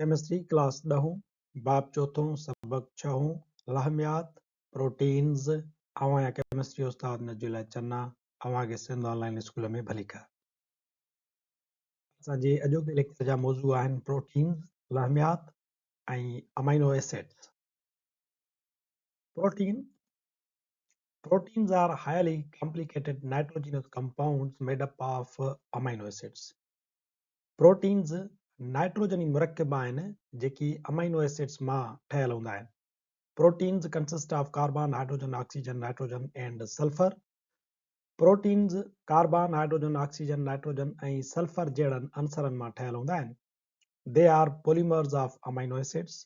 Chemistry class ڏهون، باب چوٿون، سبق ڇهون، لحميات، پروٽينز، اوهان جا ڪيمسٽري استاد نجي الله چنا اوهان کي سنڌ آن لائين اسڪول ۾ ڀليڪار. اسان جي اڄوڪي ليڪچر جا موضوع آهن proteins, لحميات ۽ amino acids. Protein, Proteins are highly complicated nitrogenous compounds made up of amino acids. Proteins نائٽروجني مرڪب آهن جيڪي امائنو ايسڊز مان ٺهيل هوندا آهن. Proteins consist of carbon, hydrogen, oxygen, nitrogen and sulphur. Proteins carbon, hydrogen, oxygen, nitrogen ۽ sulphur جهڙن عنصرن مان ٺهيل هوندا آهن. They are polymers of amino acids.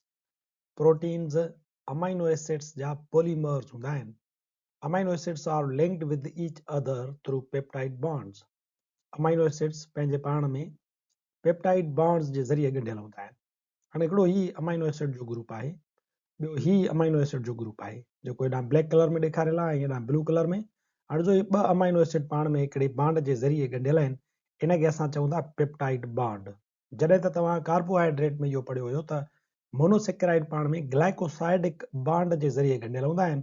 Proteins amino acids جا پوليمرز هوندا آهن. Amino acids are linked with each other through peptide bonds. Amino acids پنهنجي پاڻ ۾ پيپٽائيڊ بانڊز جي ذريعي ڳنڍيل هوندا آهن. هاڻي هڪڙو هي امائنو ايسڊ جو گروپ آهي، ٻيو هي امائنو ايسڊ جو گروپ آهي، جيڪو هيڏانهن بليڪ ڪلر ۾ ڏيکاريل آهي ۽ هيڏانهن بلو ڪلر ۾. هاڻي جو هي ٻه امائنو ايسڊ پاڻ ۾ هڪڙي بانڊ جي ذريعي ڳنڍيل آهن، ان کي اسان چئون ٿا پيپٽائيڊ بانڊ. جڏهن ته توهان ڪاربوهائيڊريٽ ۾ اهو پڙهيو هيو ته مونوسيڪرائيڊ پاڻ ۾ گلائڪوسائيڊڪ بانڊ جي ذريعي ڳنڍيل هوندا آهن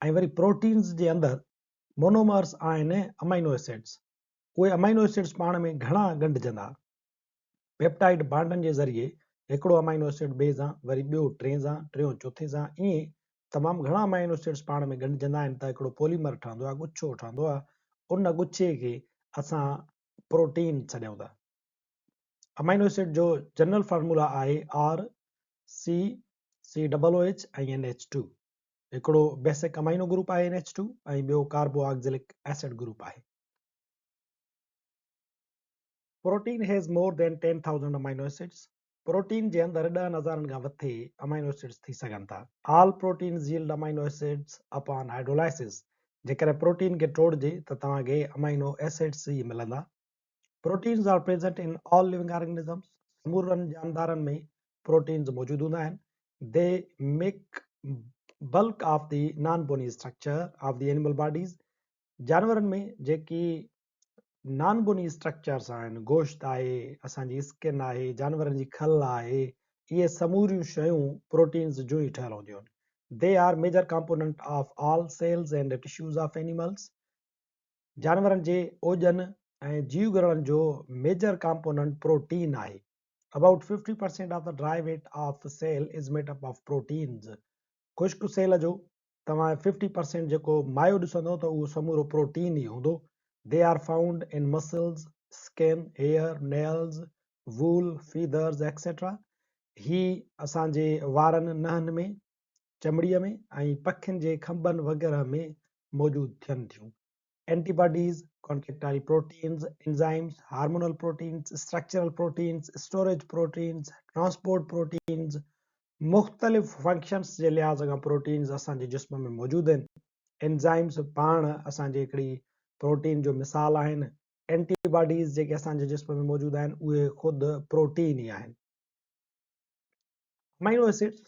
۽ وري پروٽينز جي اندر مونومرز آهن امائنو ايسڊز اهي امائنو ايسڊز پاڻ ۾ گهڻا ڳنڍجندا پيپٽائيڊ بانڊن جي ذريعي هڪڙو امائنو ايسڊ ٻئي سان وري ٻيو ٽئين سان ٽيون چوٿين سان ائين تمام گهڻا امائنو ايسڊز پاڻ ۾ ڳنڍجندا آهن ته هڪڙو پوليمر ٺهندو آهي ڳڇو ٺهندو آهي ان ڳڇي کي اسان پروٽين سڏيون ٿا. امائنو ايسڊ جو جنرل فارمولا آهي R C C double O H ۽ N H two. هڪڙو بيسڪ امائنو گروپ آهي اين ايڇ ٽو ۽ ٻيو ڪاربو آڪزلڪ ايسڊ گروپ آهي. Protein has more than 10,000 amino acids. Protein جي اندر ڏهن هزارن کان وٿي امائنو ايسڊس ٿي سگهن ٿا. All proteins yield amino acids upon hydrolysis. جيڪڏهن پروٽين کي ٽوڙجي ته توهان کي امائنو ايسڊس ئي ملندا. Proteins are present in all living organisms سمورن جاندارن ۾ پروٽينز موجود هوندا آهن. They make bulk of the non bony structure of the animal bodies جانورن ۾ جيڪي نان بوني اسٽرڪچرس آهن گوشت آهي اسان جي اسڪن آهي جانورن جي کل آهي اهي سموريون شيون پروٽينز جون ئي ٺهيل هونديون آهن. They are major component of all cells and tissues of animals جانورن جي اوڄن ۽ جيوگهرڙن جو ميجر ڪامپوننٽ پروٽين آهي. About 50% of the dry weight of cell is made up of proteins. خشڪ سيل جو توهان 50% جيڪو مايو ڏسندو ته اهو سمورو پروٽين ئي هوندو. They are found in muscles, skin, hair, nails, wool, feathers etc. هي اسان جي وارن، نهن ۾، چمڙيء ۾ ۽ پکين جي کنڀن وغيره ۾ موجود ٿين ٿيون. Antibodies, contractile proteins, enzymes, hormonal proteins, structural proteins, storage proteins, transport proteins, مختلف فنڪشنز جي لحاظ کان پروٽينز اسان جي جسم ۾ موجود آهن. انزائمز پاڻ اسان جي هڪڙي پروٽين جو مثال آهن. اينٽي باڊيز جيڪي اسان جي جسم ۾ موجود آهن اهي خود پروٽين ئي آهن. Amino acids,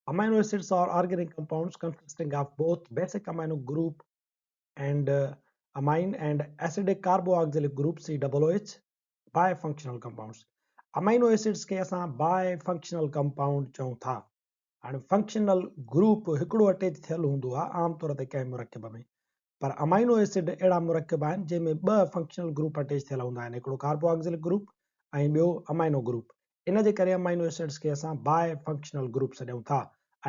Amino acids are organic compounds consisting of both basic amino group and amine and acidic carboxylic group COOH bifunctional compounds. Amino acids کي اسان bifunctional compound چئون ٿا. هاڻي فنڪشنل گروپ هڪڙو اٽيچ ٿيل هوندو آهي عام طور تي ڪنهن مرڪب ۾ پر امائنو ايسڊ اهڙا مرڪب آهن جنهن ۾ ٻه فنڪشنل گروپ اٽيچ ٿيل هوندا آهن هڪڙو ڪاربوآڪسيلڪ گروپ ۽ ٻيو امائنو گروپ ان جي ڪري امائنو ايسڊس کي اسان باء فنڪشنل گروپ سڏيون ٿا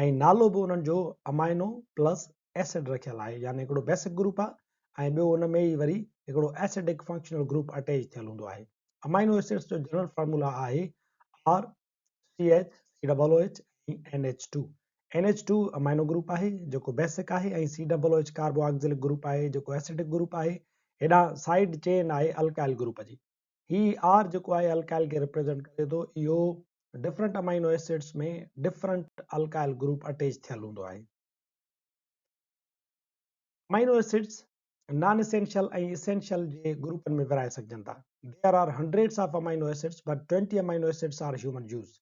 ۽ نالو به انهن جو امائنو پلس ايسڊ رکيل آهي يعني هڪڙو بيسڪ گروپ آهي ۽ ٻيو ان ۾ ئي وري هڪڙو ايسڊڪ فنڪشنل گروپ اٽيچ ٿيل هوندو آهي. امائنو ايسڊس جو جنرل فارمولا آهي R C H C double O H ۽ N H two. N H two amino group آهي جيڪو بيسڪ آهي ۽ C double O H carboxylic group آهي جيڪو ايسڊڪ گروپ آهي. هيڏانهن سائيڊ چين آهي الڪائل گروپ جي. هي آر جيڪو آهي الڪائل کي ريپريزنٽ ڪري ٿو. اهو different amino acids ۾ different alkyl group attach ٿيل هوندو آهي. امائنو ايسڊس نان اسينشل ۽ اسينشل جي گروپن ۾ ورهائي سگهجن ٿا. There are hundreds of amino acids but 20 amino acids are human use.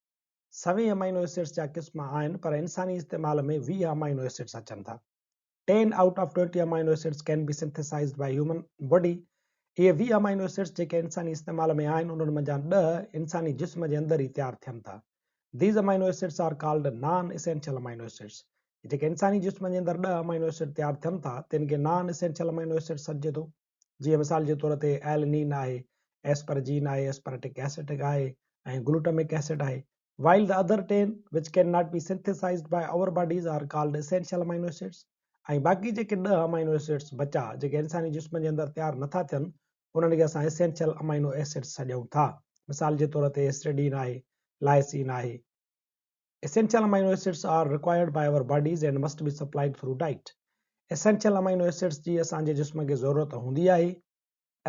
سوين امائنو ايسڊس جا قسم آهن پر انساني استعمال ۾ 20 امائنو ايسڊس اچن ٿا. 10 out of 20 amino acids can be synthesized by human body اهي 20 امائنو ايسڊس جيڪي انساني استعمال ۾ آهن انهن منجهان 10 انساني جسم جي اندر ئي تيار ٿين ٿا. These amino acids are called non-essential amino acids. جيڪي انساني جسم جي اندر ڏهه امائنو ايسڊ تيار ٿين ٿا تن کي نان اسينشل امائنو ايسڊ سڏجي ٿو. جيئن مثال جي طور تي ايلنين آهي، ايسپرجين آهي، ايسپرٽڪ ايسڊ آهي ۽ گلوٽامڪ ايسڊ آهي. While the other 10 which can not be synthesized by our bodies are called essential amino acids. ۽ باقي جيڪي ڏهه امائنو ايسڊس بچا جيڪي انساني جسم جي اندر تيار نٿا ٿين انهن کي اسان اسينشل امائنو ايسڊس سڏيون ٿا. مثال جي طور تي هسٽيڊين آهي، لائسين آهي. Essential amino acids are required by our bodies and must be supplied through diet. Essential amino acids جي اسان جي جسم کي ضرورت هوندي آهي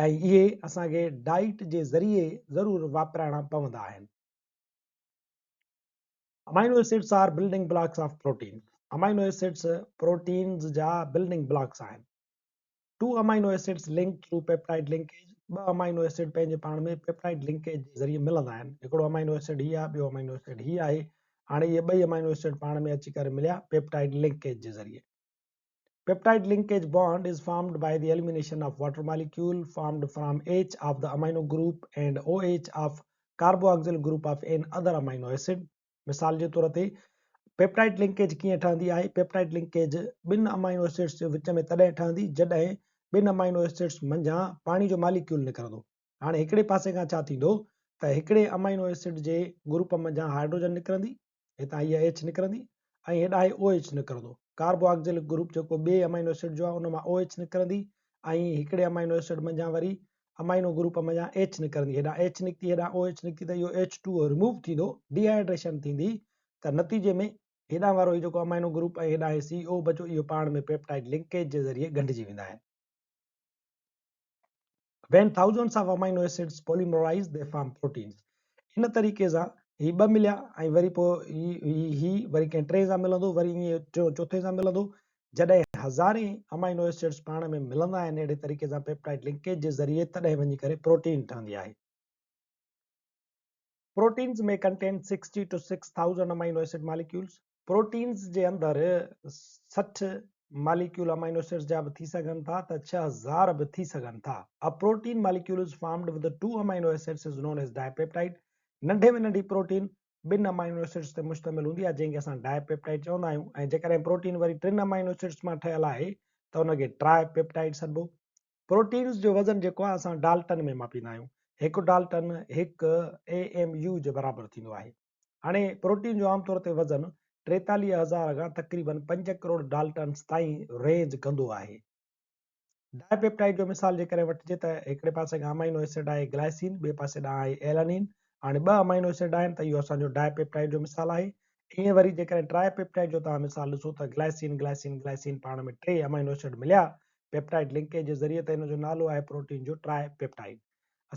۽ اهي اسان کي ڊائيٽ جي ذريعي ضرور واپرائڻا پوندا آهن. Amino acids are building blocks of proteins. Amino acids proteins جا بلڊنگ بلاڪس آهن. Two amino acids link through peptide linkage, ٻه امائنو ايسڊ پنهنجي پاڻ ۾ پيپٽائيڊ لنڪيج جي ذريعي ملندا آهن. هڪڙو امائنو ايسڊ هي آهي، ٻيو امائنو ايسڊ هي آهي. هاڻي اهي ٻئي امائنو ايسڊ پاڻ ۾ اچي ڪري مليا پيپٽائيڊ لنڪيج جي ذريعي. Peptide linkage bond is formed by the elimination of water molecule formed from H of the amino group and OH of carboxyl group of an other amino acid. مثال جي طور تي پيپٽائيڊ لنڪيج ڪيئن ٺهندي آهي؟ پيپٽائيڊ لنڪيج ٻن امائنو ايسڊس جي وچ ۾ تڏهن ٺهندي جڏهن ٻن امائنو ايسڊس منجهان پاڻي جو ماليڪيول نڪرندو. هاڻي هڪڙي پاسي کان ڇا ٿيندو ته هڪڙي امائنو ايسڊ جي گروپ منجهان هائيڊروجن نڪرندي، هتان هيء H نڪرندي ۽ هيڏانهن OH نڪرندو. ڪاربوآڪسيلڪ گروپ جيڪو ٻئي امائنو ايسڊ جو آهي ان مان OH نڪرندي ۽ هڪڙي امائنو ايسڊ منجهان وري امائنو گروپ منجهان ايڇ نڪرندي، هيڏانهن ايڇ نڪتي هيڏانهن او ايڇ نڪتي ته اهو ايڇ ٽو او ريموو ٿيندو، ڊي هائيڊريشن ٿيندي ته نتيجي ۾ هيڏانهن وارو هي جيڪو امائنو گروپ ۽ هيڏانهن هي سي او بچو اهو پاڻ ۾ پيپٽائيڊ لنڪيج جي ذريعي ڳنڍجي ويندا آهن. When thousands of amino acids polymerize they form proteins. ان طريقي سان هي ٻه مليا ۽ وري پوء هي هي هي وري ڪنهن ٽئين سان ملندو وري ائين ٽيون چوٿين سان ملندو جڏهن هزارين امائنو ايسڊز پاڻ ۾ ملندا آهن اهڙي طريقي سان پيپٽائيڊ لنڪيج جي ذريعي تڏهن وڃي ڪري پروٽين ٺهندي آهي. Proteins may contain 60 to 6000 amino acid molecules. Proteins جي اندر 60 ماليڪيول امائنو ايسڊز جا به ٿي سگهن ٿا ته 6000 به ٿي سگهن ٿا. A protein molecule is formed with two amino acids is known as dipeptide. ننڍي ۾ ننڍي پروٽين ٻن امائنو ايسڊز تي مشتمل هوندي آهي جنهن کي اسان ڊاء پيپٽائيڊ چوندا آهيون ۽ جيڪڏهن پروٽين وري ٽن امائنو ايسڊز مان ٺهيل آهي ته ان کي ٽراء پيپٽائيڊ سڏبو. پروٽينز جو وزن جيڪو آهي اسان ڊالٽن ۾ ماپيندا آهيون. هڪ ڊالٽن هڪ اي ايم يو جي برابر ٿيندو آهي. هاڻي پروٽين جو عام طور تي وزن 43,000 کان تقريبن پنج ڪروڙ ڊالٽنز تائين رينج ڪندو آهي. ڊاء پيپٽائيڊ جو مثال جيڪڏهن وٺجي ته هڪڙي پاسي کان امائنو ايسڊ آهي گلائسين ٻئي پاسي ڏانهن آهي ايلانين هاڻي ٻه امائنو ايسڊ آهن ته اهو اسان جو ڊاء پيپٽائيڊ جو مثال آهي ائين وري جيڪڏهن ٽراء پيپٽائيڊ جو توهان مثال ڏسو ته گلائسين گلائسين گلائسين پاڻ ۾ ٽي امائنو ايسڊ مليا پيپٽائيڊ لنڪيج جي ذريعي ته ان جو نالو آهي پروٽين جو ٽراء پيپٽائيڊ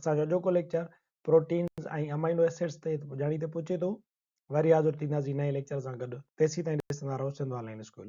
اسان جو اڄوڪو ليڪچر پروٽينز ۽ امائنو ايسڊز تي پڄاڻي تي پهچي ٿو وري حاضر ٿينداسين نئين ليڪچر سان گڏ تيسين تائين ڏسندا رهو سنڌ آن لائن اسڪول.